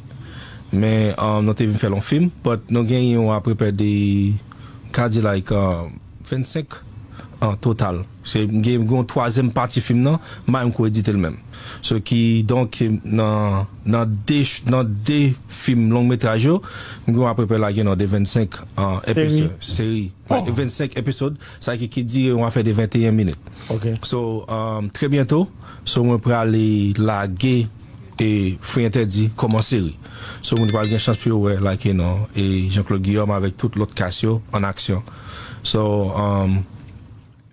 Men, uh, nou te vin fè l yon fim, but nou genyen yon apeprè de, ka di, like, uh, vennsenk an total. Se, m gen, gen yon twazyèm pati fim nan, m pa menm ko edite l menm. So, ki, donk, nan, nan de, nan de fim long metraj yo, m gen apeprè la gen nan de vennsenk an episode, seri. Like, vennsenk episode, sa ki, ki dire yon afè de venteyen minit. Ok. So, um, trè byento, so, mwen prale lage e Free Entèdi kòman seri. So, moun pral gen chans pou yo wè, like, you know, e Jean-Claude Guillaume avèk tout lòt kas yo an aksyon. So, um,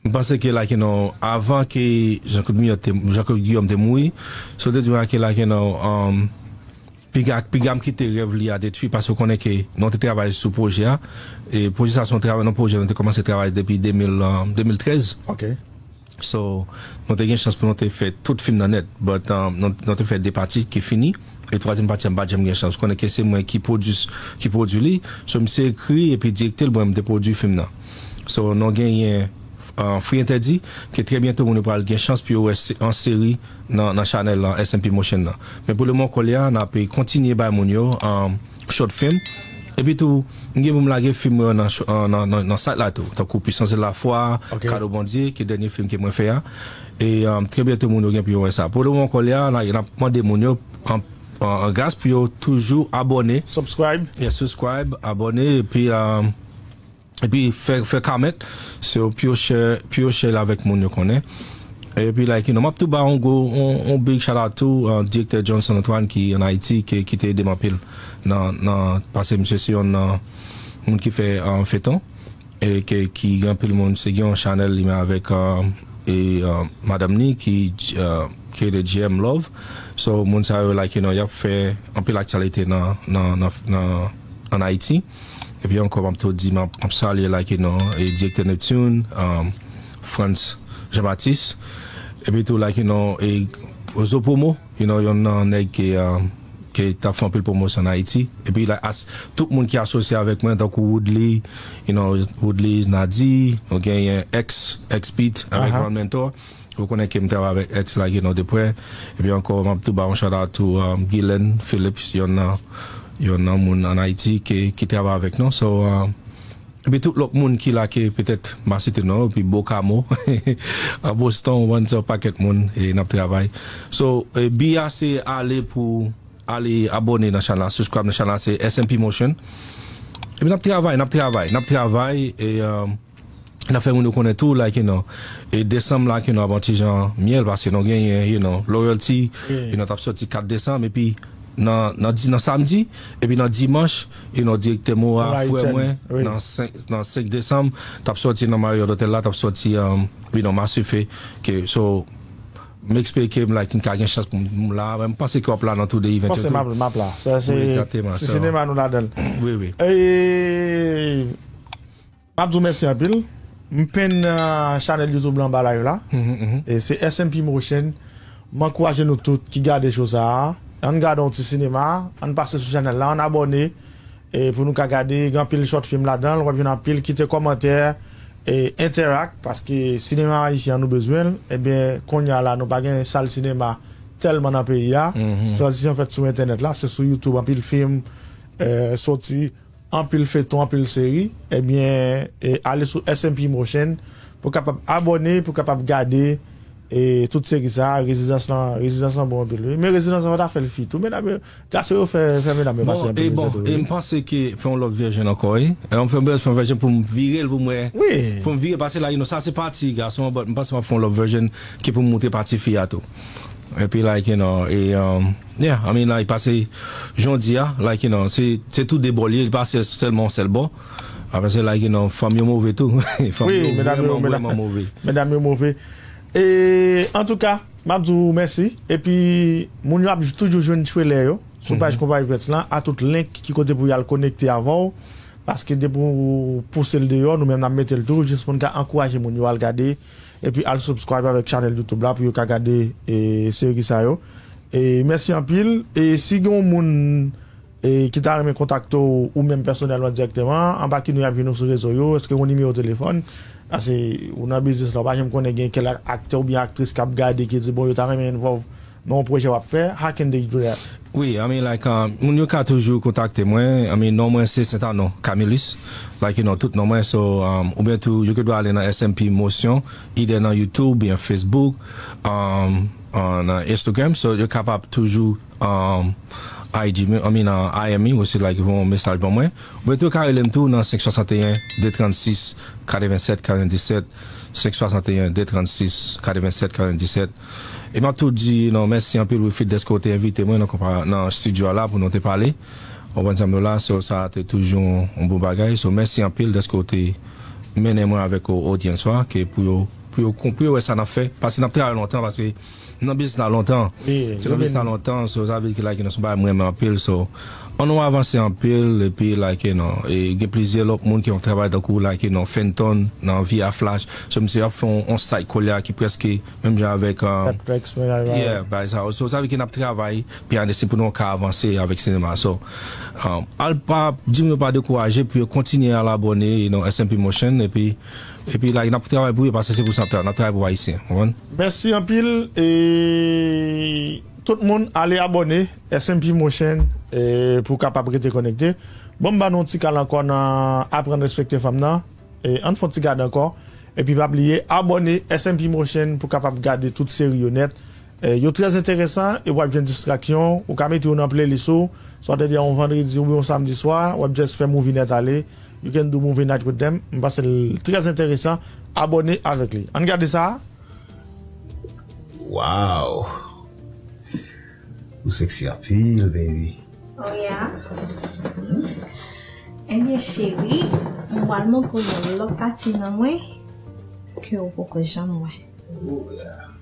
m panse ke, like, you know, avan ke Jean-Claude Guillaume te, Jean-Claude Guillaume te mouri, so, te di mwen ke, like, you know, um, piga, piga m kite rèv li a detwi, paske w konnen ke nou te travay sou pwojè a. E pwojè sa se yon travay, yon pwojè nou te kòmanse travay depi de mil, um, de mil trèz. Ok. So, nou te gen chans pou nou te fè tout fim nan nèt, but, um, nou, nou te fè de pati ki fini, e twazyèm pati a m pa t janm gen chans. Ou konnen ke se mwen ki pwodui, ki pwodui li, so misye ekri epi direkte l, mwen m te pwodui fim nan. So, nou genyen, uh, Free Entèdi, ke trè byento moun yo pral gen chans pou yo wè se, an seri nan, nan chanèl, uh, S M P Motion nan. Men pou le moman kounye a, n ap kontinye bay moun yo, um, short film. Epi tou, m gen pou m lage fim mwen nan, nan, nan, nan site la tou. Tankou Puissance de la foi, ok, Kado Bondye, ki dènye fim ke mwen fè a. E, um, trè byento moun yo gen pou yo wè sa. Pou le moman kounye a, n ap mande moun yo an, an, an gras pou yo toujou abòne. Subscribe. Yeah, subscribe, abòne, epi, um, epi fè, fè comment, so pou yo share, pou yo share l avèk moun yo konnen. Epi, like, you know, m ap tou ba yon gwo, yon, yon big shout out tou, uh, direktè Johnson Antoine ki an Ayiti, ki, ki te ede m anpil nan, nan, paske misye se yon nan moun ki fè, uh, feton, e ke, ki gen anpil moun, se gen yon chanèl li menm avèk, uh, e, uh, madanm ni ki, uh, ki rele J M Love. So, moun sa yo, like, you know, y ap fè anpil aktyalite nan, nan, nan, nan, an Ayiti. Epi ankò, m ap tou di, m ap, m ap salye, like, you know, e, direktè Neptune, um, Frantz Jean Baptiste. Epi tou, like, you know, e, Zo Promo, you know, yonn nan nèg ki, um, ki t ap fè anpil pwomosyon an Ayiti. Epi, like, as, tout moun ki asosye avèk mwen, tankou Woodley, you know, Woodley Nadi, nou genyen X, X Beat avèk Aha. One Mentor. Ou konnen ke m travay avèk X la, you know, de prè. Epi ankò, m ap tou ba yon shout out to, um, Guylaine Phillips, yonn nan, yonn nan moun an Ayiti ki, ki travay avèk nou. So, um, epi tout lòt moun ki la ke petèt m pa site non, epi Bokamo, an Boston, ou konn se yon pakèt moun, e n ap travay. So, e, bi a se ale pou, ale abòne nan chanèl la, subscribe nan chanèl la, se S M P Motion. Epi n ap travay, n ap travay, n ap travay, e, um, n ap fè moun yo konnen tou, like, you know, e desanm la, like, you know, ap yon ti jan myèl, paske nou genyen, you know, Loyalty, you know, t ap sòti kat desanm, epi nan, nan, di- nan samdi, epi nan dimanch, you know, direktè Moa, frè mwen, nan senk, nan senk desanm, t ap sòti nan Marriott Hotel la, t ap sòti, um, you know, Masife, ke, so, m espere ke m, like, m ka gen chans pou m la, men m panse ke w ap la nan tou de event yo tou. M panse m ap, m ap la. Sa se, wi, egzakteman, si so, sinema nou ladan l. Wi, wi. E, M ap di w mèsi anpil. M penn, uh, chanèl YouTube la anba live la. E se S M P Motion. M ankouraje nou tout ki gade show sa a. Ann gade yon ti sinema. Ann pase sou chanèl la. Ann abòne. E pou nou ka gade, gen anpil short film ladan l. W ap jwenn anpil. Kite kòmantè. E entèrak. Paske sinema ayisyen an nou bezwen l. Ebyen, kounye a la, nou pa gen sal sinema tèlman nan peyi a. Tranzisyon fèt sou entènèt la. Se sou YouTube anpil film, eh, soti. Anpil feyton, anpil seri, ebyen, e, ale sou S M P Motion pou kapab abòne, pou kapab gade, e, tout seri sa a, Rezistans lan, Rezistans lan bon anpil, wi. Men Rezistans lan, fò ta fè l fi tou. Medam yo, gason yo fè, fè medam yo pase anpil mizè tou, wi. Bon, e m panse ke fè yon lòt vèjèn ankò, wi. E, m fè, m fè yon vèjèn pou m vire l, pou m wè. Wi. Pou m vire, paske la, you know, sa se pati gason an, but m panse m ap fè yon lòt vèjèn ki pou m montre pati fi a tou. Epi, like, you know, e, um, yeah, I mean, like, pase jan w di a, like, you know, se, se tou de bò l ye, li pa sè-, sèlman yon sèl bò. Apre se, like, you know, fanm yo move tou. Fanm yo vrèman, vrèman move. Medam yo move. E, antouka, m ap di w mèsi. Epi, moun yo ap toujou jwenn trailer yo sou paj Konpayi Vèts lan, a tout link ki kote pou y al konekte avè w. Paske depi w pouse l deyò, nou menm n ap mete l tou, jis pou n ka ankouraje moun yo al gade. Epi al subscribe avèk chanèl YouTube la pou yo ka gade, e, seri sa yo. E mèsi anpil. E si gen yon moun, e, ki ta renmen kontakte w, ou menm pèsonèlman dirèkteman, anba ki non y ap jwenn ou sou rezo yo, èske yon nimewo telefòn? Paske ou nan biznis la, ou pa janm konnen gen kèl aktè oubyen aktris k ap gade ki di, bon, yo ta renmen involve nan yon pwojè w ap fè, how can they do that? Wi, I mean, like, um, moun yo ka toujou kontakte mwen. I mean, non mwen se Sentanon Camillus. Like, you know, tout non mwen. So, um, oubyen tou, yo ke dwe ale nan S M P Motion, either nan YouTube, oubyen Facebook, um, uh, nan Instagram. So, yo kapab toujou, um, I G m, I mean, uh, I M me, ou se, like, voye yon mesaj ban mwen. Oubyen tou, yo ka rele m tou nan senk swasanteyen, de trannsis, katrevennsèt, katrevendisèt, senk swasanteyen, de trannsis, katrevennsèt, katrevendisèt. E m ap tou di, non, mèsi anpil, Wilfrid, dèske w te envite mwen nan konpa-, nan estidyo a la pou nou te pale. Ou konprann sa m di w la, so, sa te toujou yon, yon bon bagay. So, mèsi anpil dèske w te mennen mwen avèk o-, odyans la, ke pou yo, pou yo kon-, pou yo wè sa n ap fè. Paske n ap travay lontan, paske m nan biznis la lontan. M nan biznis la lontan, so, sa vle di ke, like, you know, se yon bagay m renmen anpil, so, ann nou avanse anpil, epi, like, you know, e gen plizyè lòt moun ki ap travay tankou, like, you know, Fenton, nan Via Flash. So, misye ap fè yon, yon site koulye a ki prèske menm jan avèk, um, Netflix, men, yeah, bagay sa. So, sa vle di ke n ap travay, pi ane, se pou nou ka avanse avèk sinema. So, um, al pa, di moun yo pa dekouraje, pou yo kontinye al abòne, you know, S M P Motion, epi, epi, like, n ap travay pou yo, paske se pou sa n ap travay, n ap travay pou Ayisyen, ou konprann? Mèsi anpil, e tout moun ale abòne, S M P Motion, e pou kapab rete konekte. Bon, m ba nou yon ti kal ankò nan aprann respekte fanm nan. E, ann fè yon ti gade ankò. Epi pa bliye, abòne S M P Motion pou kapab gade tout seri yo nèt. E, yo trè enteresan e w ap jwenn distraksyon. Ou ka mete yo nan playlist ou. Swa te di yon vandredi oubyen yon samdi swa, w ap just fè movie nèt ale. You can do movie night with them. M panse l trè enteresan. Abòne avèk li. Ann gade sa. Wow! Ou sexy anpil, baby. Oh yeah. Ebyen, cheri, mwen pral montre w yon lòt pati nan mwen ke w poko janm wè. Oh yeah.